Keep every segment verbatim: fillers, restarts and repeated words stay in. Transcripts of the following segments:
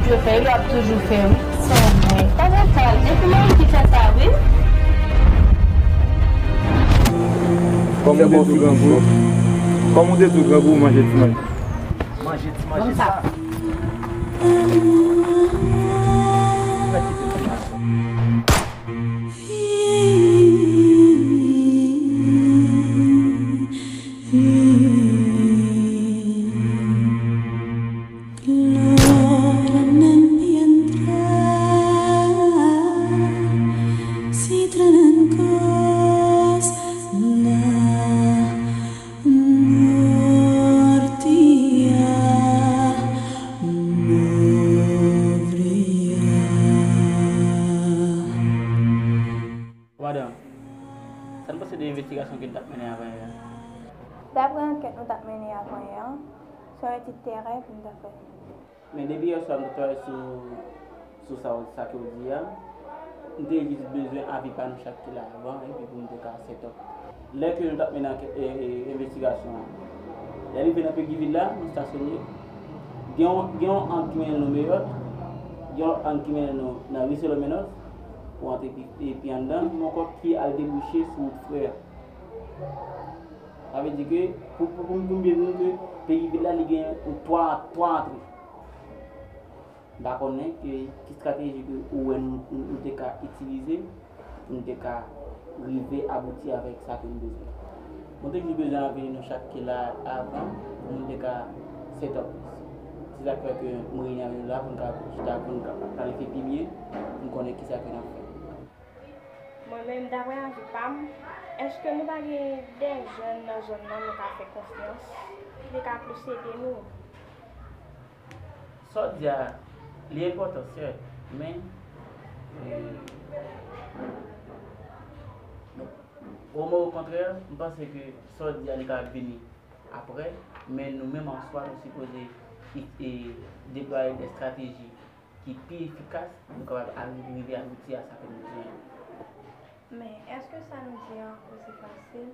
Yo fè, yo ap toujou fè, wi. San mwen. Pa gen kal. Epi mwen ki fè sa, wi. Kòm ou te tou grangou, kòm ou te tou grangou, manje ti manje. Manje ti manje sa. Madanm, sa n panse de envestigasyon ke n t ap mennen avanyè a? Daprè ankèt nou t ap mennen avanyè a, se yon etid teren pou n ta fè. Men depi yè swa m t ap travay sou, sou sa, sa ke w di a, m te jis bezwen avi pa nou chak ki la avan, epi pou m te ka set up. Lè ke nou t ap mennen ankèt, e, e, envestigasyon an, lè n rive nan Péguy Ville la, nou stasyone, gen yon, gen yon ang ki mennen nou Meyòt, gen yon ang ki mennen nou nan ri Solomon House, ou antre pi, pi anndan, gen yon kòk ki al debouche sou wout Frè. Sa vle di ke, pou, pou, pou, pou m byen di nou ke Péguy Ville la, li gen twa, twa antre. M pa konnen ke ki estrateji ke ou wè nou, nou, nou te ka itilize pou nou te ka rive abouti avèk sa ke nou bezwen. Mwen te jis bezwen avini nou chak ki la avan pou nou te ka set up. Se sa k fè ke mwen reyini avè nou la pou nou ka chita, pou nou ka planifye pi byen, pou nou konnen kisa ke n ap fè. Mwen menm, daprè avi pa m, èske nou pa gen de jèn nan zòn nan nou ka fè konfyans, ki te ka plis ede nou? Sa w di a, li enpòtan, sèt, men, e, o mwen, okontrè, m panse ke sa w di a, li ka vini apre, men nou menm an swa, nou sipoze e, e, deplwaye de estrateji ki pi efikas pou nou kapab al rive abouti a sa ke nou bezwen an. Men, èske sa nou di an osi fasil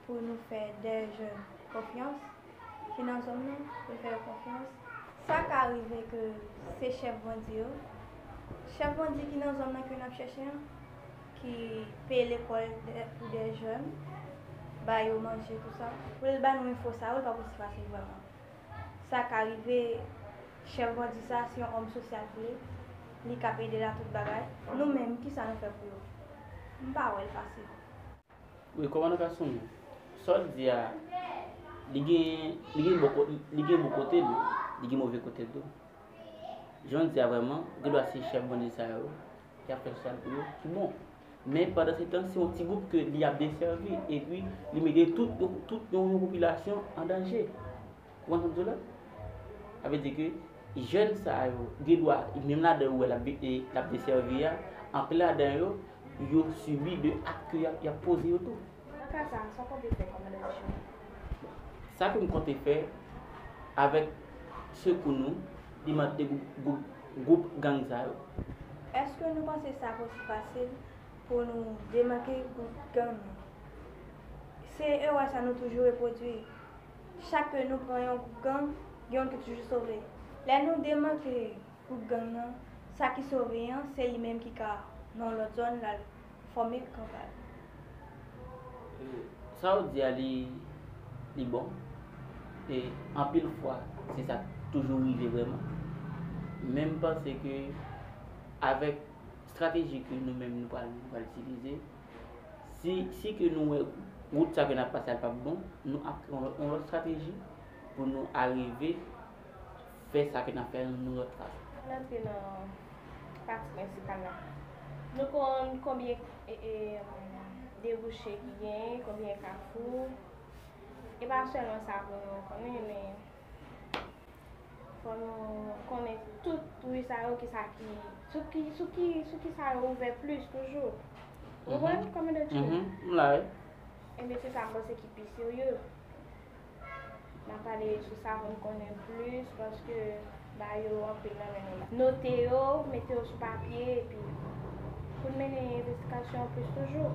pou nou fè de jèn konfyans ki nan zòn nan, pou nou fè yo konfyans? Sa ka rive ke se chèf bandi yo, chèf bandi ki nan zòn nan ke n ap chèche an, ki peye lekòl de, pou de jèn, ba yo manje, tou sa, pou l ba nou enfo sa yo, li p ap osi fasil vrèman. Sa ka rive, chèf bandi sa, se yon òm sosyal vre, li k ap ede l a tout bagay. Nou menm, kisa nou fè pou yo? M pa wè l fasil. Wi, kòmandan Kasongo, sa w di a, li gen, li gen bon ko-, li gen bon kote l, li gen move kote l tou. Jan w di a vrèman, gen dwa se chèf bandi sa yo, ki ap fè sosyal pou yo, ki bon. Men pandan se tan, se yon ti gwoup ke li ap desèvi, epi li mete tout, tout yon, yon popilasyon an danje. Ou konprann sa m di w la? Sa vle di ke jèn sa yo, gen dwa, menm ladan yo wè l ap, e, l ap desèvi a, anpil ladan yo, yo sibi de ak ke y ap, y ap poze yo tou. Nan ka sa a, sa w konte fè kòmandan Michel? Sa ke m konte fè, avèk sekou nou, demante gwoup, gwoup, gwoup gang sa yo. Èske nou panse sa ap osi fasil pou nou demake gwoup gang nan? Se erè sa nou toujou repwodui. Chak ke nou pran yon gwoup gang, gen youn ki toujou sove. Lè nou demake gwoup gang nan, sa ki sove an, se li menm ki ka nan yon lòt zòn, l al fòme kan pa l. E, sa w di a, li, li bon. E anpil fwa, se sa k toujou rive vrèman. Men m panse ke avèk estrateji ke nou menm nou pral, nou pral itilize, si, si ke nou wè wout sa ke n ap pase a l p ap bon, nou ap kreye yon lòt, yon lòt estrateji pou nou arive fè sa ke n ap fè a yon lòt fason. N antre nan pati prensipal la. Nou konn konbyen, e, e, debouche ki genyen, konbyen kafou. E pa sèlman sa pou nou konnen, men fò nou konnen tout ri sa yo, kisa ki, sou ki, sou ki, sou kisa yo ouvè plis toujou. Ou konprann? Kòmandan Jimmy? Mhm, m la, wi. Ebyen, se sa m panse ki pi serye. N a pale sou sa pou n konnen plis, paske bagay yo anpil nan men nou la. Note yo, mete yo sou papye, epi pou n mennen envestigasyon an plis toujou.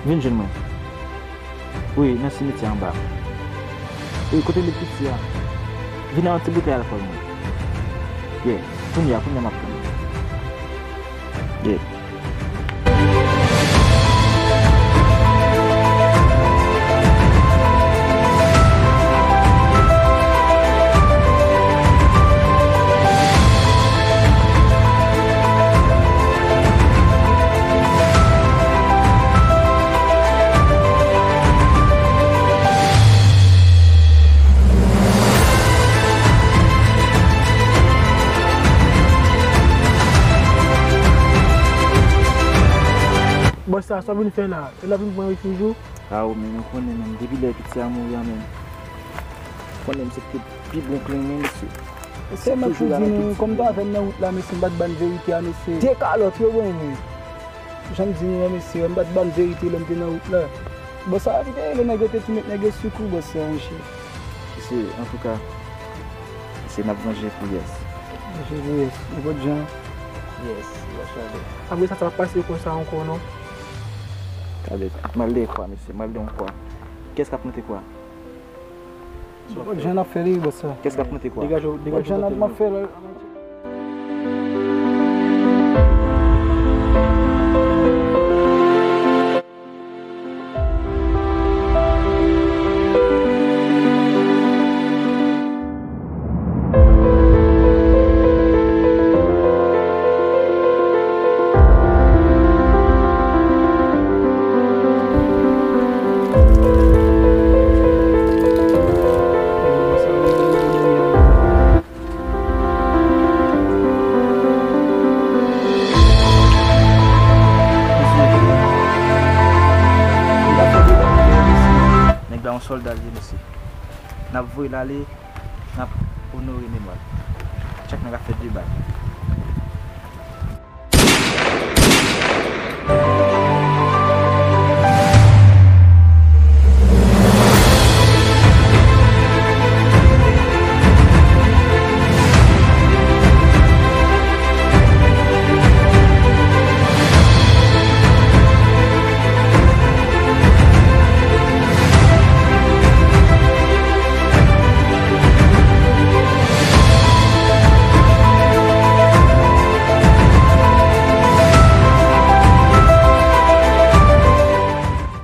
Vin jwenn mwen. Wi, nan simityè anba. Wi, kote met piti a. Vin ak yon ti boutèy alkòl mwen. Yeah, kounye a, kounye a m ap tann ou. Yeah. Bòs sa, sa w vin fè la? E l ap vin pran refij ou? A wi, men ou konnen, men depi lè piti a mouri a, men ou konnen m se te pi bon klenmen, mesye. Se m ap toujou di nou, kòm ta avè m nan wout la, mesye, m pa t ba n verite a, mesye. De kalòt yo ban mwen. Jan m di nou an, mesye, m pa t ba n verite lè m te nan wout la. Bòs sa, a vide, lè nèg yo te tou met nèg yo sou kou, bòs sa, monchè. Mesye, antouka, mesye, n ap vanje pou yès. Vanje pou yès, nenpòt jan. Yès, yès, chale. Apre sa, sa p ap pase konsa ankò, non. Gade, m al de kwa, mesye, m al de yon kwa. Kiyès k ap monte kwa? Lòt jan n ap fè li, bòs sa. Kiyès k ap monte kwa? Degaje w, degaje w. Lòt jan n ap fè li. Nèg la yon sòlda l ye, mesye. N ap voye l ale, n ap onore memwa l. Chak nèg ap fè de bal.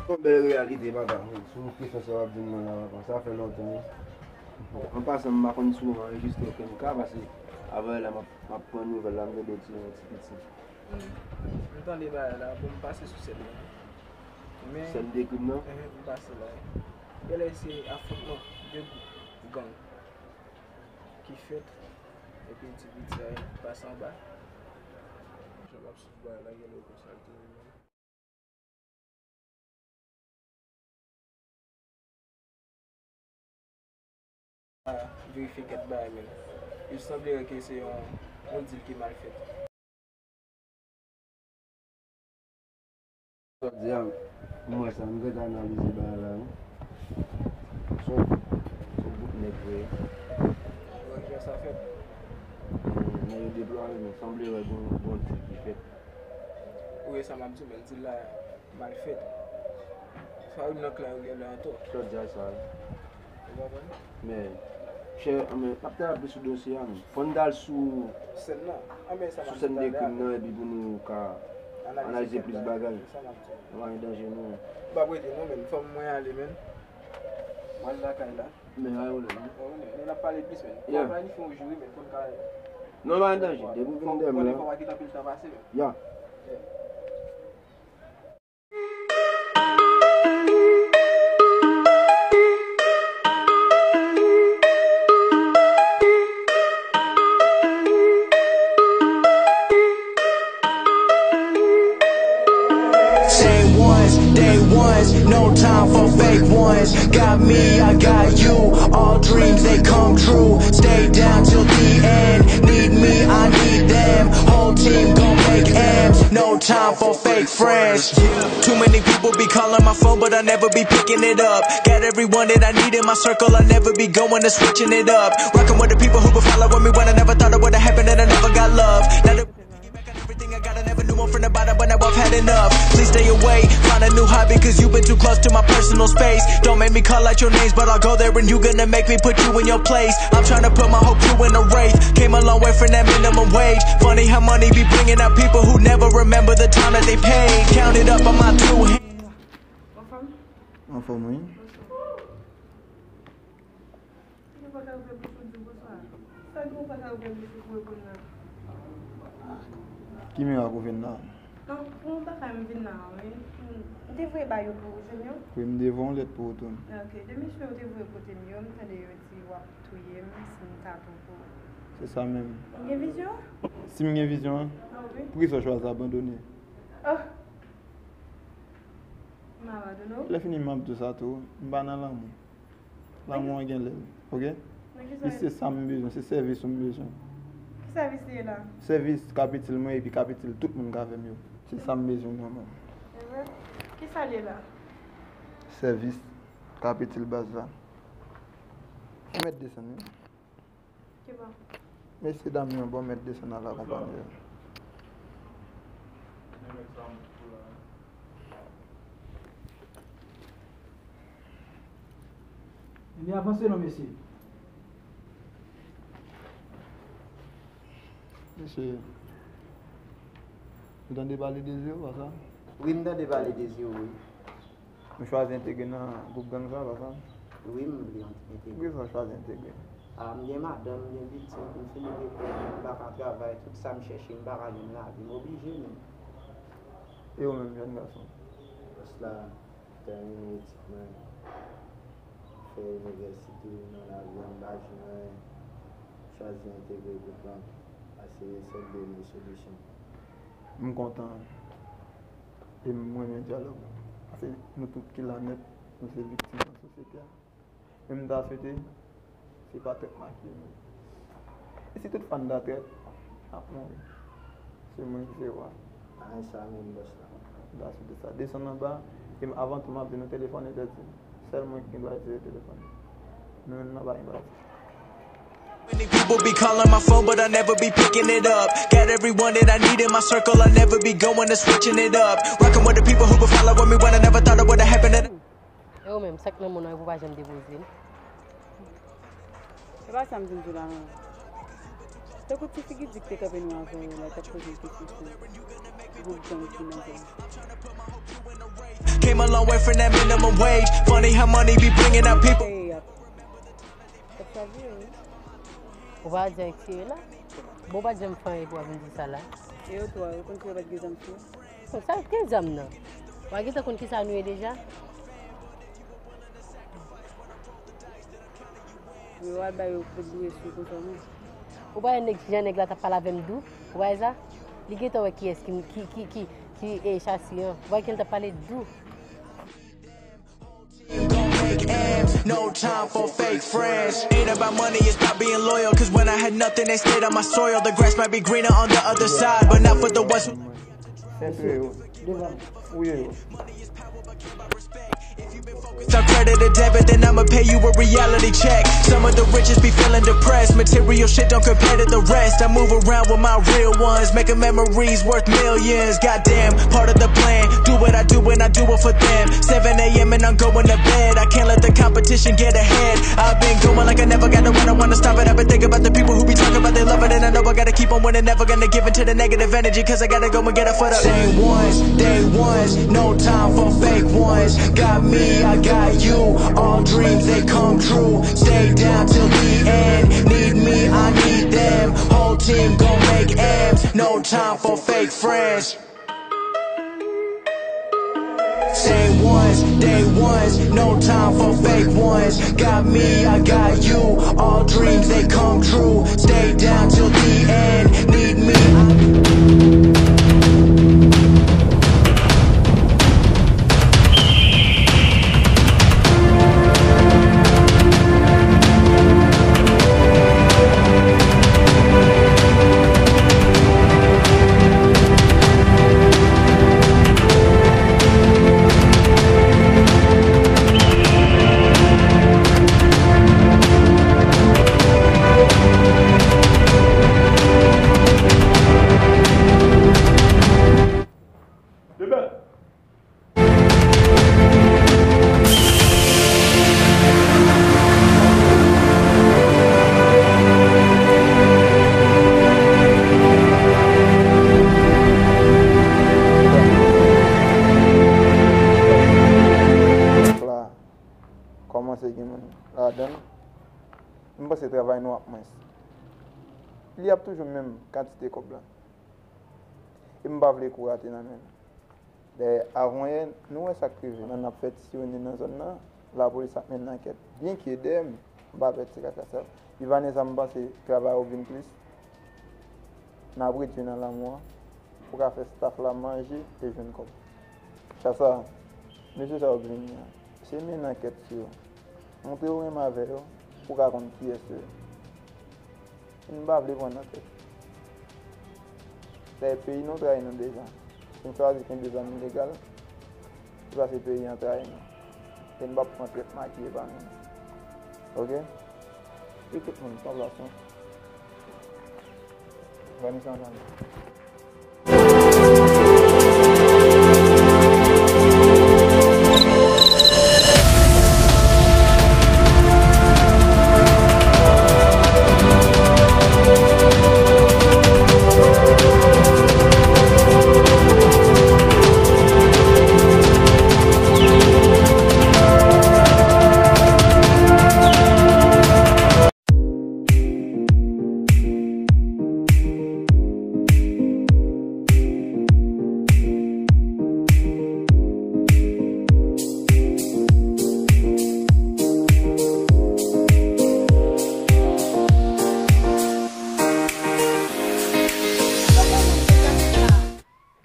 Yon bèl reyalite, papa. Sou kesyon sa w ap di m nan la, papa, sa fè lontan, wi. An pasan, m pa konn si w anrejistre okenn ka, paske avè la, m ap, m ap pran nouvèl la, m tande w di yon ti piti. M tande bagay la, bon, m pase sou sèn nan. Men sèn de krim nan? Enhen, m pase la. Genlè se afwontman de gwoup gang ki fèt, epi ti piti a pase anba. Jan m ap swiv bagay la, genlè w konsa l te rive. Verifye kèk bagay, men il semblerait que se yon, yon deal ki mal fèt. Sa w di a, m wè sa, m gentan analize bagay la, wi. Se yon, se yon gwoup nèg vre. Wè kijan sa fèt. Nèg yo deplwaye, men sanble wè gon, gon deal ki fèt. Ou wè sa m ap di w, men deal la mal fèt. Sa yo nan klan yo genlè antò. Sa w di a sa, wi. Ou konprann? Men, chè, men, n ap travay plis sou dosye a, men. Fò n t al sou, sèn nan. Sou sèn de krim nan, epi pou nou ka analize plis bagay. Sa m ap di w. Nou pa gen danje, non. M p ap rete, non, men. Fò mwen ale, men. Mwen al lakay la. Men, pa gen pwoblèm, non. Bon, men, n ap pale plis, men. Fò w planifye yon jou, wi, men, pou n ka. Non, pa gen danje. Depi w vin dèyè m la. Fò w pa kite anpil tan pase, men. Ya. Yeah. Same ones, day ones, no time for fake ones. Got me, I got you, all dreams they come true. Stay down till the end, need me, I need them. Whole team gon' make M's, no time for fake friends. Too many people be calling my phone, but I never be picking it up. Got everyone that I need in my circle, I never be going to switching it up. Rocking with the people who been following me when I never thought it would've happened and I never got love. Now the piggyback on everything I got, I never knew I'm from the bottom, but now I've had enough. Please stay away, A new hobby, cause you been too close to my personal space. Don't make me call out your names, but I'll go there and you gonna make me put you in your place. I'm tryna put my whole crew in a race. Came a long way from that minimum wage. Funny how money be bringing out people who never remember the time that they paid. Count it up on my two hands. Anfòm? Anfòm, wi. Ki mirak ou vin la? Non, pou yon bagay m vin la, wi. M te voye ba yo pou ou jwenn yo. Wi, m te voye yon lèt pou ou tou. Ok, de mesye ou te voye kote m yo, m tande yo di w ap touye m si m ta pran pou ou. Se sa menm. Ou gen vizyon? Si m gen vizyon an, ah, wi, poukisa w chwazi abandone? Oh! M abandone w? Lè fini, m ap di w sa tou, m pa nan lanmou. Lanmou an gen lè l, oke? Li se sa m bezwen, se sèvis ou m bezwen. Ki sèvis li ye la? Sèvis kapitil mwen epi kapitil tout moun k avè m yo. Se sa m bezwen nan men w. Ki sa l ye la? Sèvis kapitil baz la. Ou mèt desann, wi. Ki bò? Mesye dam yo, bon, mèt desann al akonpanye yo. Ebyen, avanse non, mesye. Mesye, ou tande pale de zewo, pa sa? Wi, m tande pale de zewo, wi. Nou chwazi entegre nan gwoup gang sa, pa sa? Wi, m vle entegre. Poukisa w chwazi entegre? A, m gen madanm, m gen pitit, m fin lekòl, m pa ka travay, tout sa m chèche, m pa ka jwenn lavi, m oblije menm. E ou menm, jèn gason? Bòs la, m tèmine etid mwen, m fè inivèsite nan lavi a, m pa jwenn anyen, m chwazi entegre gwoup lan, paske se sèl de nou solisyon. M kontan. E m renmen dyalòg. Paske nou tout ki la nèt, nou se viktim nan sosyete a. Men m ta swete, se pa trèt make nou. E si tout fwa n ta trèt, n ap mouri. Se mwen ki se wa. A, e sa menm, bòs la. M ta swete sa. Desann anba, e m, avan tou, m ap di nou telefòn entèdi. Sèl mwen ki gen dwa itilize telefòn. Nou menm, nou pa gen dwa. Many people be calling my phone, but I never be picking it up. Got everyone that I need in my circle, I never be going to switching it up. Rocking with the people who been following me when I never thought it would have happened. E ou menm, sa k nan men w nan, e pou w pa janm depoze l. E pa sa m di m di w la, non. Tankou ti figi di k te kanpe nou avè w la, t ap poze w kesyon sou gwoup gang ki nan zòn. Came a long way from that minimum wage. Funny how money be bringing out people. Ey, ap, ap sa vre, wi. Ou pa di ak tire la? Bon, ou pa t janm fè anyen pou w ap vin di sa la. E yo tou a, yo konn si yo pa t gen zam sou yo? Bon, sa ki zam nan? W a gentan konn kisa nou ye deja? Yo al ba yo kout boure sou konsa, non. Ou pa wè nèg, jan nèg la t ap pale avè m dou? Ou pa wè sa? Li gentan wè kiyès ki, ki, ki, ki, ki, e, chasi an. Ou pa wè kijan l t ap pale dou? Gon' make ends, no time for fake friends. Ain't about money, it's about being loyal. 'Cause when I had nothing, they stayed on my soil. The grass might be greener on the other side, but not for the ones who. Sentre yo, devan, fouye yo. If you been focused on credit or debit, then I'ma pay you a reality check. Some of the richest be feeling depressed. Material shit don't compare to the rest. I move around with my real ones, making memories worth millions. Goddamn, part of the plan. Do what I do and I do it for them. Seven a m and I'm going to bed. I can't let the competition get ahead. I've been going like I never gotta run. I wanna stop it. I've been thinking about the people who be talking about they love it, and I know I gotta keep on winning. Never gonna give in to the negative energy, 'cause I gotta go and get it for the same ones, day ones. No time for fake ones. Got me, I got you. All dreams, they come true. Stay down till the end. Need me, I need them. Whole team gon' make M's. No time for fake friends. Same ones, day ones, no time for fake ones. Got me, I got you. All dreams, they come true. Stay down till the end. Need me, I Panse gen moun ladan l. M panse travay nou ap mwens. Li ap toujou menm kantite kòb la. E m pa vle kou rate nan men l. Dayè, avanyè, nou wè sa k rive. Nan n ap fè ti sirene nan zòn nan, lapolis ap mennen ankèt. Byenke dèyè m, m pa pè ti kaka sa. Ivaneza, m panse travay ou vin plis. N ap redui nan lanmou an. Pou ka fè staff la manje e jwenn kòb. Sa sa, mesye sa yo k vini an, se mennen ankèt sou yo. Montre ou renmen avè yo, pou w ka konn kiyès yo ye. M pa vle pran nan tèt. Dayè, peyi nou trayi nou deja. Si n chwazi kenbe zam ilegal, se paske peyi an trayi nou. E n p ap pran trètman ak ki epa nou. Oke? E tout moun, pran plas nou. Vanessa ann ale.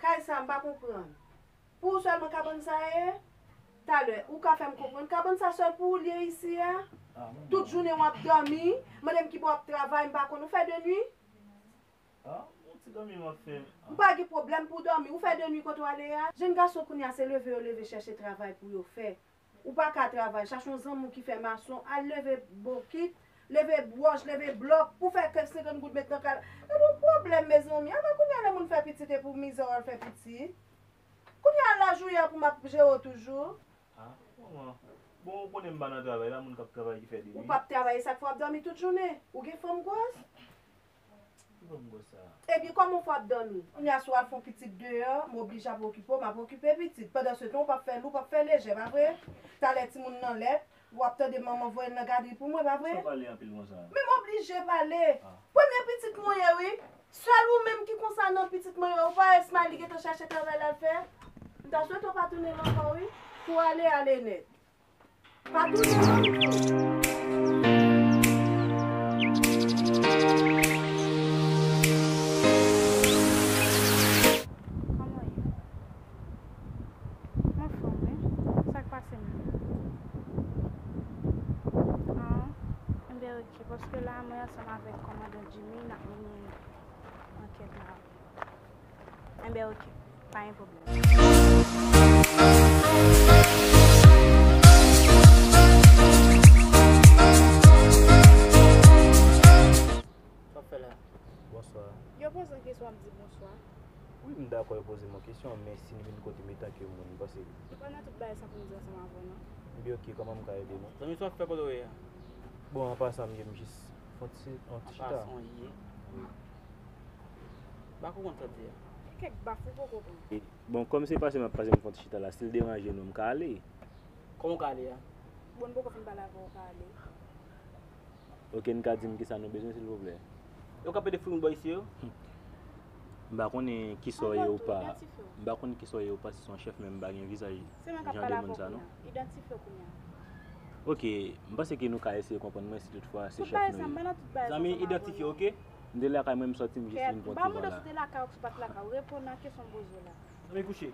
Kay sa, m pa konprann. Pou ou sèlman kabann sa ye? Talè, ou ka fè m konprann kabann sa sèl pou ou l ye isi a? Tout jounen w ap dòmi, mande m kibò w ap travay, m pa konn, ou fè de nwi? Ah, yon ti dòmi m ap fè. M pa gen pwoblèm pou w dòmi, ou fè de nwi kote w ale a? Jèn gason kounye a se leve yo leve chèche travay pou yo fè. Ou pa ka travay, chache yon zanmi w ki fè mason, al leve bokit, leve wòch, leve blòk, pou fè kèk senkant goud met nan kay la. Gade yon pwoblèm, mezanmi. Apa kounye a lè moun fè pitit e pou mizè w al fè pitit? Kounye a laj ou ye a pou m ap jere w toujou? Ah, manman. Bon, ou konnen m pa nan travay la, moun k ap travay ki fè de nwi. Ou p ap travay, e sa k fè w ap dòmi tout jounen? Ou gen fanm gwòs? Ki fanm gwòs sa? Ebyen, kòman w fè w ap dòmi? Kounye a si w al fè yon pitit deyò, m oblije ap okipe w, m ap okipe pitit. Pandan se tan, ou p ap fè lou, w p ap fè lejè, pa vre? Talè timoun nan lèt, w ap tande manman voye l nan gadri pou mwen, pa vre? Sa w pale anpil konsa? Men m oblije pale. Ah. Premye pitit mwen ye, wi. Sèl ou menm ki konsa nan pitit mwen yo, ou pa wè Smiley gentan chache travay l al fè? M ta swete w pa tounen l ankò wi. Pou ale, ale nèt. Pa tounen l ankò. Kòman w ye? M anfòm wi. Sa k pase menm? Ah, enben oke, paske la mwen ansanm avèk kòmandan Jimmy n ap mennen ankèt la. Enben oke, pa gen pwoblèm. Sa w ap fè la? Bonswa. Yo poze w kesyon, w ap di bonswa. Wi, m dakò yo poze m yon kesyon, men si n vin kote m etanke moun, m panse. Nou pa nan tout bagay sa pou m di ansanm avè w non. Ebyen oke, kòman m ka ede nou? Zanmi, sa w ap fè kote w ye a? Bon, an pasan, m ye, m jis fè yon ti, yon ti chita. An pasan w ye? Wi. Bak ou konn sa w di a? Kèk baf ou poko pran. E, bon, kòm se pase m ap pase m fè yon ti chita la, si l deranje nou, m ka ale. Kòman w ka ale a? Bon, n poko fin pale avè w, w ka ale. Oke, n ka di m kisa nou bezwen, silvouplè? Yo kanpe de frimouda bò isi yo? M pa konnen kisa w ye ou pa. M pa konnen kisa w ye ou pa, si se yon chèf, men m pa gen vizaj jan de moun sa non. Idantifye w kounye a. Oke, m panse ke nou ka eseye konprann mwen si toutfwa se chèf nou ye. Zanmi, idantifye w, oke? M te lakay mwen, m sòti, m jis vin pran ti van la. Ou te lakay ou pa t lakay ou, reponn nan kesyon m poze w la. Zanmi kouche.